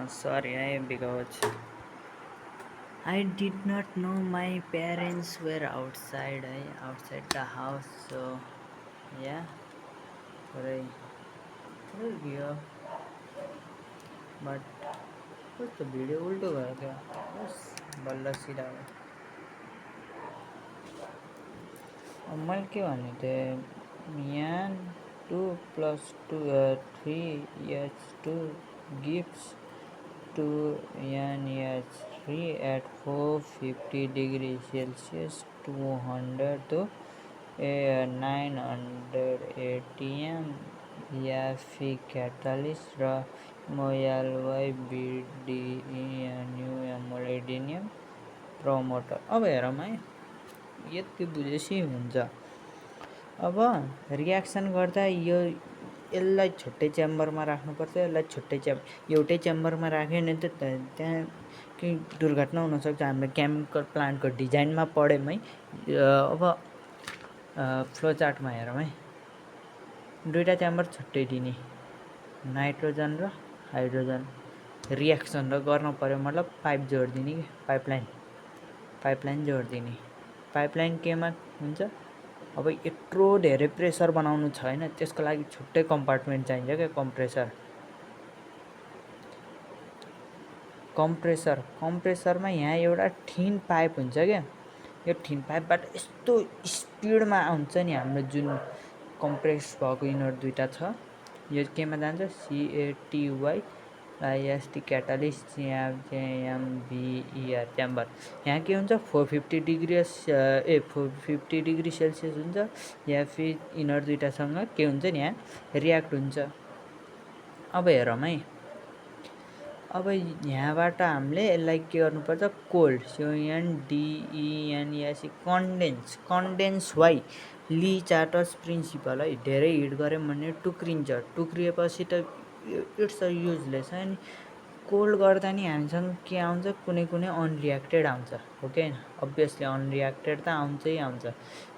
Sorry, because I did not know my parents were outside the house. So yeah, sorry. Will be but what's the video उल्टो गयो क्या बस बल्ल सिधा भयो अब मैले के भने थिएँ यहाँ 2 + 2 3 h2 gives 2 NH3 at 450 degrees Celsius 200 to 900 atm या फिर catalyst र मोयालवाई मोलिडिनियम प्रमोटर अब हेरौँ है यति बुझेपछि हुन्छ अब रियाक्सन गर्दा यो यसलाई छुट्टै च्याम्बरमा राख्नुपर्छ यसलाई छुट्टै एउटै च्याम्बरमा राख्यो भने त त्यहाँ केही दुर्घटना हुनसक्छ हाम्रो केमिकल प्लान्टको डिजाइनमा पढ्यौँ है अब फ्लो चार्टमा हेरौँ है दुईटा च्याम्बर छुट्टै दिने नाइट्रोजन र हाइड्रोजन रियाक्सन र गर्न पर्यो मतलब पाइप जोडिदिने कि पाइपलाइन जोडिदिने पाइपलाइन केमा हुन्छ अब यत्रो धेरै प्रेसर बनाउनु छ हैन त्यसको लागि छुट्टै कम्पार्टमेन्ट चाहिन्छ के कम्प्रेसरमा यहाँ एउटा थिन पाइप हुन्छ क्या यो थिन पाइपबाट यस्तो स्पिडमा आउँछ नि हाम्रो जुन कम्प्रेस भएको इनर दुईटा छ यो केमा जान्छ CATY IST catalyst CMVER chamber यहाँ के हुन्छ 450 डिग्री सेल्सियस हुन्छ या फिर इनर दुईटासँग के हुन्छ नि यहाँ रियाक्ट हुन्छ अब हेरौँ है अब यहाँबाट हामीले यसलाई के गर्नुपर्छ cold CONDENS condense why Le Chatelier's principle है धेरै हिट गऱ्यौँ भने टुक्रिएपछि त इट्स अ युजलेस है नि कोल्ड गर्दा नि हामीसँग के आउँछ कुनै अनरियाक्टेड आउँछ हो कि हैन अभियसली अनरियाक्टेड त आउँछ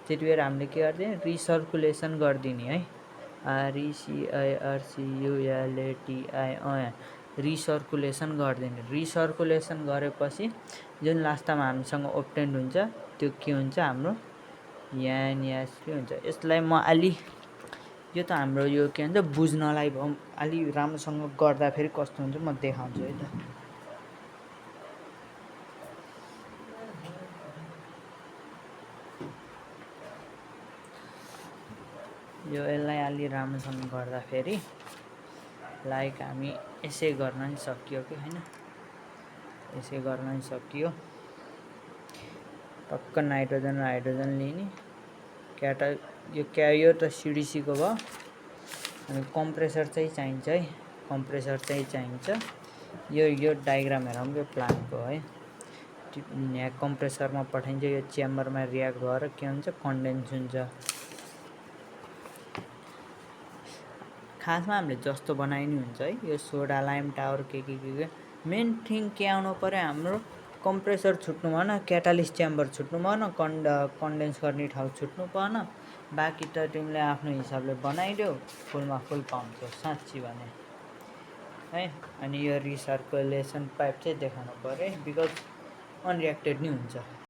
त्यति बेर हामीले के गर्दिने रिसर्कुलेसन गरिदिने है RECIRCULATION रिसर्कुलेसन गरिदिने रिसर्कुलेसन गरेपछि जुन लास्टमा हामीसँग ओब्टेन्ड हुन्छ त्यो के हुन्छ हाम्रो NH3 हुन्छ यसलाई म अलि यो त हाम्रो यो के भन्छ बुझ्नलाई अलि राम्रोसँग गर्दा फेरि कस्तो हुन्छ म देखाउँछु है त यो यसलाई अलि राम्रोसँग गर्दा फेरि लाइक हामी यसै गर्न नि सकियो कि हैन यसै गर्न नि सकियो टक्क नाइट्रोजन र हाइड्रोजन लिने यो त CDC को भयो अनि कम्प्रेसर चाहिँ चाहिन्छ है यो डायग्राम हेरौँ के प्लान्टको है यहाँ कम्प्रेसरमा पठाइन्छ यो च्याम्बरमा रियाक्ट भएर के हुन्छ कन्डेन्स हुन्छ खासमा हामीले जस्तो बनाइ नि हुन्छ है यो सोडा लाइम टावर के मेन थिङ के आउनु पर्यो हाम्रो कम्प्रेसर छुट्नु भएन क्याटालिस्ट च्याम्बर छुट्नु भएन कन्डेन्स गर्ने ठाउँ छुट्नु भएन बाँकी त तिमीले आफ्नो हिसाबले बनाइदेऊ फुलमा फुल पाउँछौ साँच्ची भने है अनि यो रिसर्कुलेसन पाइप चाहिँ देखाउनु पर्यो बिकज अनरियाक्टेड नि हुन्छ